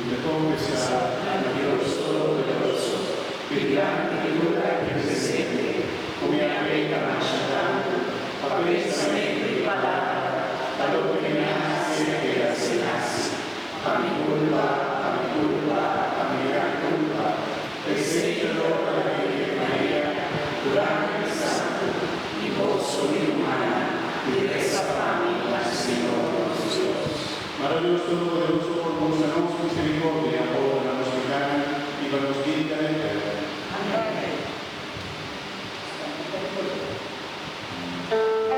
Mi ta konfesá na Dios Todopoderoso i dilanti di tur aki presente ku mi a peka masha tantu pa pensamentu i palabra, pa loke mi a hasi i a keda sin hasi. Pa mi kulpa, pa mi kulpa, pa mi gran kulpa. P'esei ta roga la Bírgen Maria, tur ángel santu, i boso mi rumannan, i resa pa mi na Señor nos Dios. Mara Dios Todopoderoso por mustra nos misericordia, pordona nos pecánan i pa nos bida eterno. Amén.